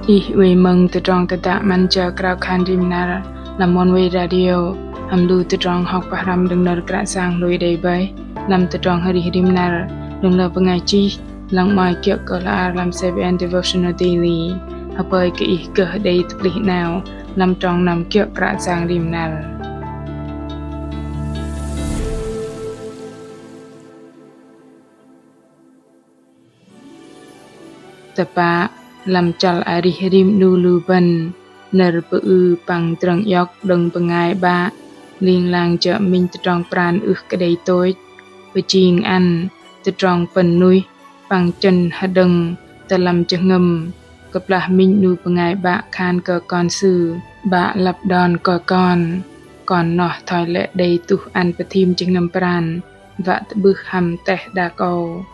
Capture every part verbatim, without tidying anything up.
Ih oei mơ̆ng tơdrong tơdă 'Măn Jơ Krao Khan Rim Năr lăm Oneway Radio, hăm lu tơdrong hŏk pơhrăm đơ̆ng nơ̆r Kră Yang lui đei bơih lăm tơdrong arih rim năr đơ̆ng lơ bơngai chih, lăng 'mơ̆i kiơ̆ kơ hla ar lăm CBN Devotional Daily. Hơpơi kơ ih gơh đei tơplih 'nao lăm trong năm kiơ̆ Kră Yang rim năr. Tơpă, lăm chăl arih rim 'nu lu bơ̆n, nơ̆r pơư păng drơ̆ng iŏk đơ̆ng bơngai 'bă ling lang jơ̆ minh tơdrong pran ưh kơ đei tôch, pơjing ăn tơdrong pơ̆n nuih păng chơ̆n hơđơ̆ng tơ lăm jơhngơ̆m. Kơplah minh 'nu bơngai 'bă khan kơ kon sư: 'Bă lăp đon kơ kon, kon noh thoi lĕ đei tuh ăn pơthim jơhngơ̆m pran wă tơ'bưh hăm teh đak âu.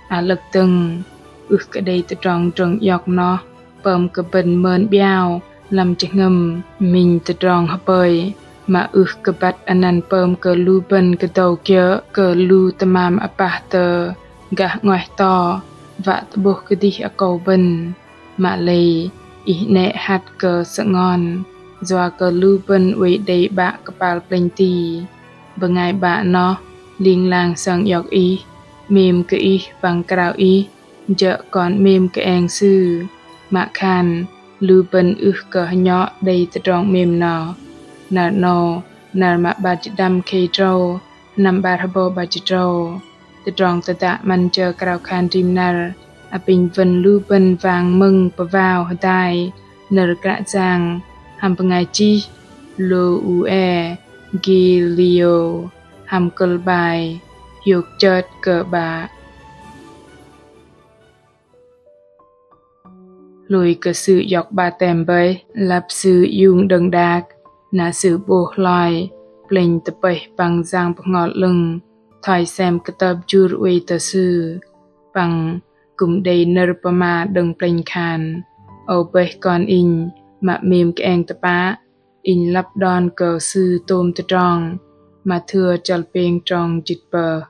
Alơ̆k dơ̆ng, ưh kơ đei tơdrong drơ̆ng iŏk noh pơm kơ bơ̆n mơn 'biao lăm jơhngơ̆m. Minh tơdrong hơpơi mă ưh kơ băt anăn pơm kơ lu bơ̆n kơdâu kiơ̆ kơ lu tơmam apah tơ gah 'nguaih to wă tơ'bôh kơdih akâu bơ̆n. Mă lei ih 'nĕ hăt kơ sơngon, yua kơ lu bơ̆n oei đei 'bă kơpal plĕnh ti. Bơngai 'bă noh ling lang sơng iŏk ih, 'mêm kơ ih păng krao ih jơ̆ kon 'mêm kơeng sư. Mă khan lu bơ̆n ưh kơ hơnhŏ đei tơdrong 'mêm noh. Năr 'nâu, năr mă 'bar jĭt đăm khei tơdrâu, sơnăm 'bar hơbâu 'bar jĭt tơdrâu. Tơdrong tơdă 'Măn Jơ Krao Khan Rim Năr apinh wơ̆n lu bơ̆n wang mơ̆ng pơwao hơdai nơ̆r Kră Yang hăm bơngai chih Louie Giglio hăm kơ̆l bai Hiôk chơt kơ 'Bă. Hlôi kơ sư iŏk 'batem bơih, lăp sư iung đơ̆ng đak, na sư 'bôh hloi plĕnh tơpơih păng Yang Bơhngol 'Lơ̆ng thoi sem kơtơp jur oei tơ sư. Păng kư̆m đei nơ̆r pơma đơ̆ng plĕnh khan: Ơ bơih kon inh mă 'mêm kơeng tơpă, inh lăp đon kơ sư tôm tơdrong. Mathiơ chăl pêng trong jĭt pơh.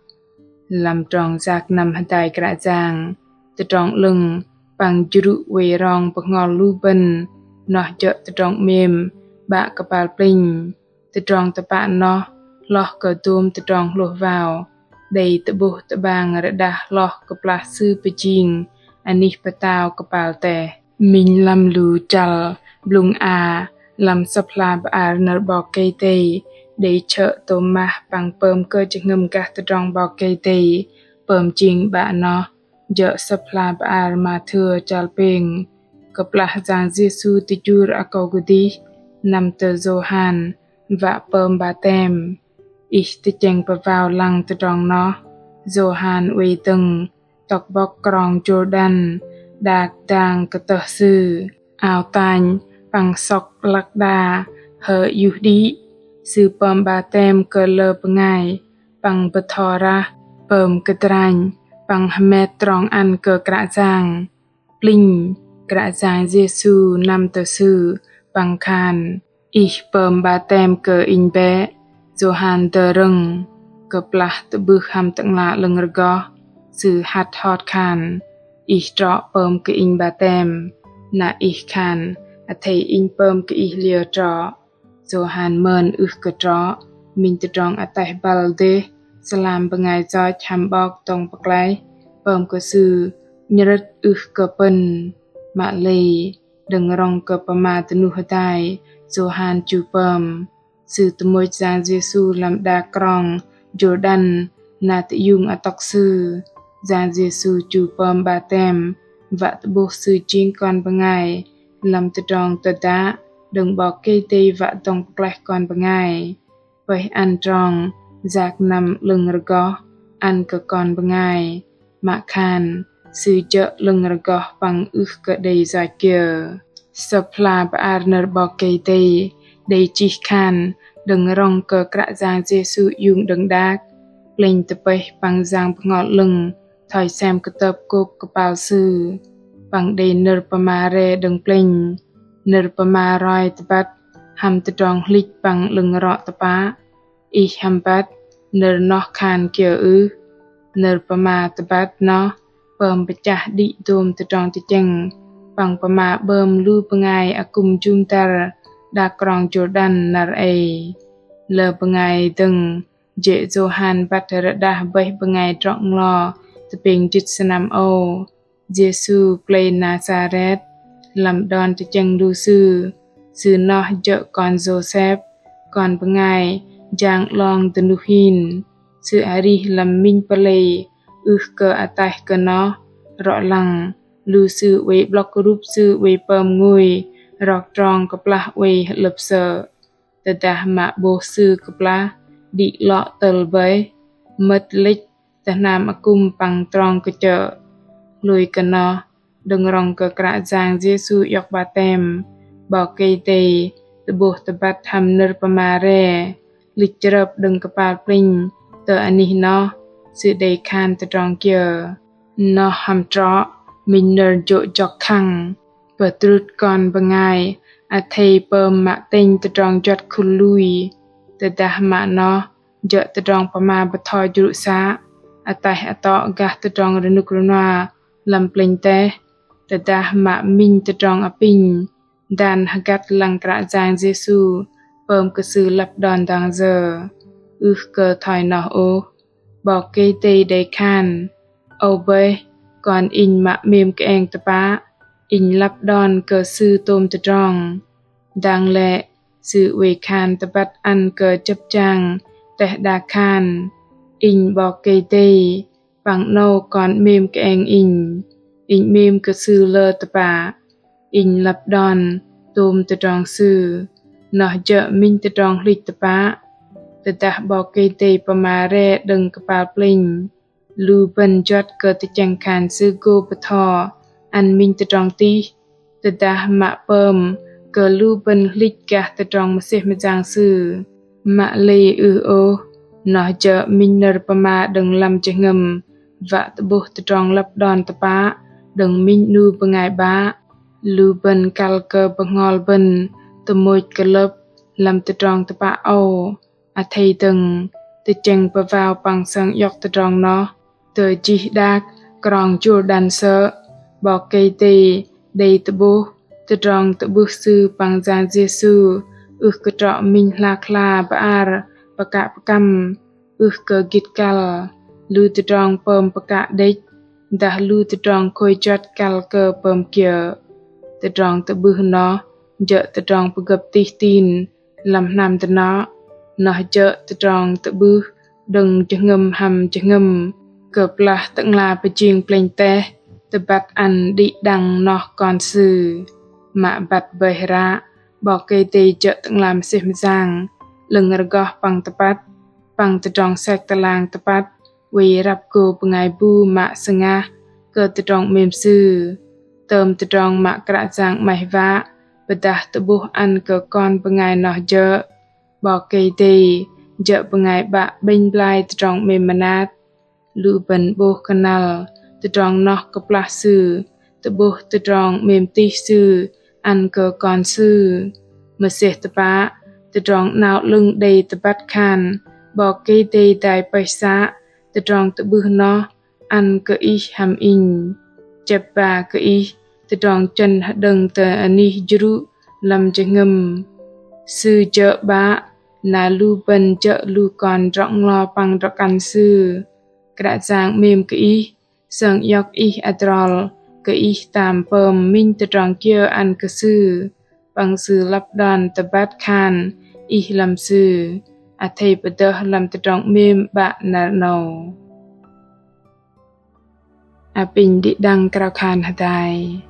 Lăm trong yak năm hơdai Kră Yang, tơdrong 'lơ̆ng păng jrŭ oei rong bơhngol lu bơ̆n, noh jơ̆ tơdrong 'mêm 'bă kơpal plĕnh. Tơdrong tơpă noh hloh kơ dôm tơdrong hlôh wao đei tơ'bôh tơ'bang rơđah hloh kơplah sư pơjing anih pơtao kơpal teh. Minh lăm lu chăl blŭng a lăm Sơ̆p hla bơar nơ̆r 'Bok Kei-Dei đei chơ̆ tôm mah păng pơm kơ jơhngơ̆m gah tơdrong 'Bok Kei-Dei pơm jing 'Bă noh, jơ̆ Sơ̆p hla bơar Mathiơ chăl pêng. Kơplah Yang Yêsu tơjur akâu kơdih năm tơ Yôhan wă pơm 'batem, ih tơchĕng pơwao lăng tơdrong noh. Yôhan oei dơ̆ng tŏk bŏk krong Jôrđăn đak dang kơtơh sư, ao tanh păng sŏk lăk đa hơ iuh đĭ. Sư pơm 'batem kơ lơ bơngai păng bơtho rah, pơm kơdranh păng hơmet trong ăn kơ Kră Yang. Plĕnh, Kră Yang Yêsu năm tơ sư păng khan: Ih pơm 'batem kơ inh bĕ? Yôhan dơrơ̆ng. Kơplah tơ'bưh hăm Tơ'ngla 'Lơ̆ng rơgoh, sư hăt hot khan: Ih trŏ pơm kơ inh 'batem, na ih khan athei inh pơm kơ ih liơ trŏ? Yôhan mơn ưh kơ trŏ, minh tơdrong ataih băl dêh, sơlam bơngai yoch hăm 'Bok dŏng pơklaih, pơm kơ sư 'nhrơ̆t ưh kơ pơ̆n. Mă lei, đơ̆ng rŏng kơ pơma dơnuh hơdai, Yôhan chu pơm. Sư tơmôch Yang Yêsu lăm đak krong Jôrđăn, na tơiung atŏk sư. Yang Yêsu chu pơm 'batem, wă tơ'bôh sư jing kon bơngai lăm tơdrong tơdă đơ̆ng 'Bok Kei-Dei wă dŏng pơklaih kon bơngai. Pơih ăn trong yak năm 'lơ̆ng rơgoh ăn kơ kon bơngai, mă khan sư jơ̆ 'lơ̆ng rơgoh păng ưh kơ đei yoch kiơ. Sơ̆p hla bơar nơ̆r 'Bok Kei-Dei đei chih khan đơ̆ng rŏng kơ Kră Yang Yêsu iung đơ̆ng đak, plĕnh tơpơih păng Yang Bơhngol 'Lơ̆ng thoi sem kơtơp kôp kơpal sư. Păng đei nơ̆r pơma re đơ̆ng plĕnh, nơ̆r pơma roi tơbăt hăm tơdrong hlĭch păng 'lơ̆ng rŏ tơpă. Ih hăm băt nơ̆r noh khan kiơ ưh? Nơ̆r pơma tơbăt noh pơm pơchah đĭ dôm tơdrong tơchĕng păng pơma 'bơm lu bơngai akŭm jŭm dăr đak krong Jôrđan năr ei. Lơ bơngai dơ̆ng jê̆ Yôhan băt rơđah bơih bơngai drŏ nglo tơpêng jĭt sơnăm âu. Yêsu plei Nasaret, lăm đon tơchĕng lu sư. Sư noh jơ̆ kon Yôsep, kon bơngai jang 'long dơnuh hin. Sư arih lăm minh pơlei ưh kơ ataih kơ noh. Rŏ lăng, lu sư oei 'blŏk rup sư oei pơm ngôi rok trong kơplah oei hơ'lơ̆p sơ̆. Tơdah mă 'bôh sư kơplah đĭ 'lŏ tơl bơih, mơ̆t lĕch tơ hnam akŭm păng trong kơchơ̆. Hlôi kơ noh, đơ̆ng rŏng kơ Kră Yang Yêsu iŏk 'batem, 'Bok Kei-Dei tơ'bôh tơbăt hăm nơ̆r pơma re lĭch chrơp đơ̆ng kơpal plĕnh tơ anih noh. Sư đei khan tơdrong kiơ? Noh hăm trŏ minh nơ̆r jô̆ jŏk khăng pơdrŭt kon bơngai athei pơm mă tĕnh tơdrong juăt khul lui. Tơdah mă noh jơ̆ tơdrong pơma bơtho jrŭ să, ataih atŏ gah tơdrong rơnŭk rơnua lăm plĕnh teh. Tơdah mă minh tơdrong apinh dan hơgăt lăng Kră Yang Yêsu pơm kơ sư lăp đon dang yơ? Ưh kơ thoi noh ôh. 'Bok Kei-Dei đei khan: Âu bơih, kon Inh mă 'mêm kơeng tơpă, Inh lăp đon kơ sư tôm tơdrong. Dang lĕ, sư oei khan tơbăt ăn kơ chơ̆p chang teh đak khan: Inh 'Bok Kei-Dei, păng 'nâu kon 'mêm kơeng Inh. Inh 'mêm kơ sư lơ tơpă, Inh lăp đon tôm tơdrong sư. Noh jơ̆ minh tơdrong hlĭch tơpă. Tơdah 'Bok Kei-Dei pơma re đơ̆ng kơpal plĕnh, lu bơ̆n juăt kơ tơchĕng khan sư gô bơtho ăn minh tơdrong tih. Tơdah mă pơm kơ lu bơ̆n hlĭch gah tơdrong mơsêh mơyang sư, mă lei ưh ôh. Noh jơ̆ minh nơ̆r pơma đơ̆ng lăm jơhngơ̆m wă tơ'bôh tơdrong lăp đon tơpă đơ̆ng minh 'nu bơngai 'Bă. Lu bơ̆n kăl kơ bơhngol bơ̆n tơmôch kơlơ̆p lăm tơdrong tơpă âu. Athei dơ̆ng tơchĕng pơwao păng sơng iŏk tơdrong noh tơ jih đak krong Jôrđan sơ̆. 'Bok Kei-Dei đei tơ'bôh tơdrong tơ'bưh Sư păng Yang Yêsu ưh kơ trŏ minh hlak hla bơar pơkă pơkăm, ưh kơ gĭt kăl. Lu tơdrong pơm pơkă đĕch, dah lu tơdrong khôi juăt kăl kơ pơm kiơ̆. Tơdrong tơ'bưh noh jơ̆ tơdrong pơgơ̆p tih tin lăm hnam dơnŏ. Noh jơ̆ tơdrong tơ'bưh đơ̆ng jơhngơ̆m hăm jơhngơ̆m kơplah Tơ'ngla pơjing plĕnh teh tơbăt ăn đĭ đăng noh Kon Sư. Mă băt bơih ră, 'Bok Kei-Dei jơ̆ Tơ'ngla mơsêh mơyang, 'lơ̆ng rơgoh păng tơpăt, păng tơdrong sek tơlang tơpăt, oei răp gô bơngai bu mă sơngah kơ tơdrong 'mêm Sư. Tơm tơdrong mă Kră Yang 'maih wă pơdah tơ'bôh ăn kơ kon bơngai noh jơ̆, 'Bok Kei-Dei jơ̆ bơngai 'Bă 'bĕnh blai tơdrong 'mêm mơnat. Lu bơ̆n 'bôh kơnăl tơdrong noh kơplah Sư tơ'bôh tơdrong 'mêm tih Sư ăn kơ Kon Sư. Mơsêh tơpă, tơdrong 'nao 'lơ̆ng đei tơbăt khan 'Bok Kei-Dei dai pơih să tơdrong tơ'bưh noh ăn kơ ih hăm inh. Chĕp ba kơ ih tơdrong chơ̆n hơđơ̆ng tơ anih jrŭ lăm jơhngơ̆m. Sư jơ̆ 'Bă, na lu bơ̆n jơ̆ lu kon drŏ nglo păng drŏ kăn Sư. Kră Yang 'mêm kơ ih, sơng iŏk ih adrol kơ ih tam pơm minh tơdrong kiơ ăn kơ Sư, păng Sư lăp đon tơbăt khan ih lăm Sư. Athei pơdơh lăm tơdrong 'mêm 'Bă năr 'nâu. Apinh đĭ đăng krao khan hơdai.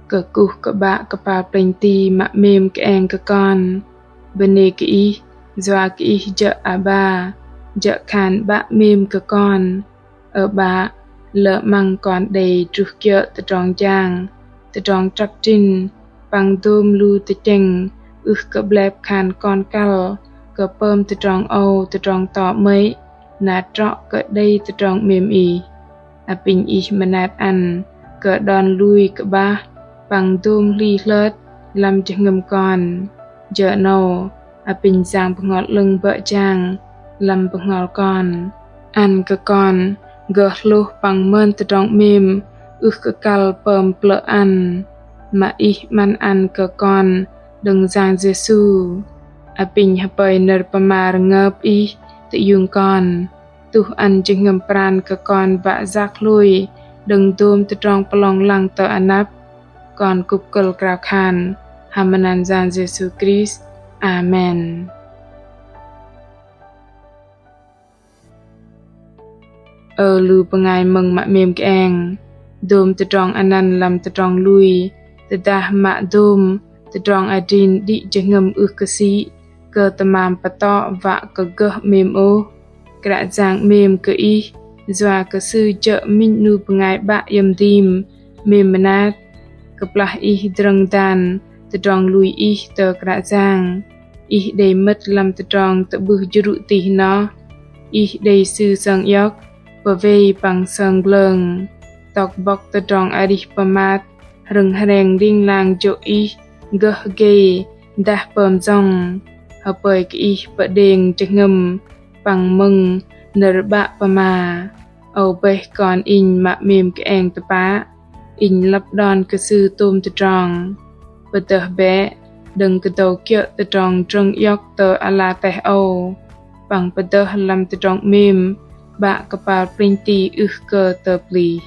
Kơkuh kơ 'Bă kơpal plĕnh ti mă 'mêm kơeng kơ kon. Bơnê kơ Ih, yua kơ Ih jơ̆ Aba, jơ̆ khan 'Bă 'mêm kơ kon. Ơ 'Bă, lơ 'măng kon đei druh kiơ̆ tơdrong jang, tơdrong trăp trĭn, păng dôm lu tơchĕng ưh kơ 'blep khan kon kăl kơ pơm tơdrong âu tơdrong to 'mơ̆i, na trŏ kơ đei tơdrong 'mêm Ih. Apinh Ih mơnat ăn kơ đon lui kơ'bah păng dôm hli hlơt lăm jơhngơ̆m kon. Jơ̆ 'nâu, apinh Yang Bơhngol 'Lơ̆ng bơ̆ jang lăm bơhngol kon, ăn kơ kon gơh hlôh păng mơn tơdrong 'mêm ưh kơ kăl pơm plơ̆ ăn, mă Ih 'măn ăn kơ kon đơ̆ng Yang Yêsu. Apinh hơpơi nơ̆r pơma rơngơp Ih tơiung kon, tuh ăn jơhngơ̆m pran kơ kon wă yak hlôi đơ̆ng dôm tơdrong pơlong lăng tơ anăp. Kon kŭp kơ̆l krao khan hăm anăn Yang Yêsu Krist. Amen. Ơ lu bơngai mơ̆ng mă 'mêm kơeng, dôm tơdrong anăn lăm tơdrong lui, tơdah mă dôm tơdrong adrin đĭ jơhngơ̆m ưh kơ sĭ kơ tơmam pơtŏ wă kơ gơh 'mêm ôh. Kră Yang 'mêm kơ ih, yua kơ Sư jơ̆ minh 'nu bơngai 'Bă iĕm dim, 'mêm mơnat. Kơplah ih drơ̆ng dan tơdrong lui ih tơ Kră Yang, ih đei mơ̆t lăm tơdrong tơ'bưh jrŭ tih noh. Ih đei Sư sơng iŏk, pơwei păng sơng glơng. Tŏk bŏk tơdrong arih pơmat, rơ̆ng hreng ling lang jô̆ ih gơh gei dah pơm jŏng. Hơpơi kơ ih pơđêng jơhngơ̆m păng mơ̆ng nơ̆r 'Bă pơma: Ơ bơih kon inh mă 'mêm kơeng tơpă, inh lăp đon kơ Sư tôm tơdrong. Pơdơh bĕ, đơ̆ng kơdâu kiơ̆ tơdrong drơ̆ng iŏk tơ ala teh âu, păng pơdơh lăm tơdrong 'mêm 'Bă kơpal plĕnh ti ưh kơ tơplih.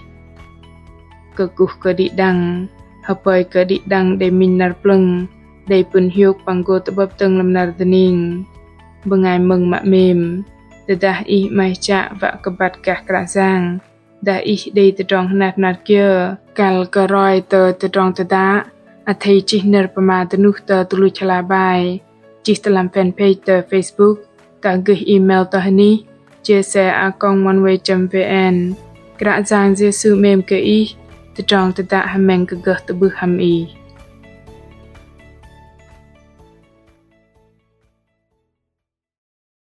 Kơkuh kơ đĭ đăng, hơpơi kơ đĭ đăng đei minh năr plơ̆ng, đei pŭn hiôk păng gô tơ'bơ̆p dơ̆ng lăm năr dơning. Bơngai mơ̆ng mă 'mêm, tơdah ih 'maih chă wă kơ băt gah Kră Yang, dah ih đei tơdrong hnat hnat kiơ, kăl kơ roi tơ tơdrong tơdă, athei chih nơ̆r pơma dơnuh tơ tơluch hla bơar, chih tơ lăm fanpage tơ Facebook, dah gơih email tơ hơnih jse a còng oneway chấm vn. Kră Yang Yêsu 'mêm kơ ih, tơdrong tơdă hơmĕng kơ gơh tơ'bưh hăm ih.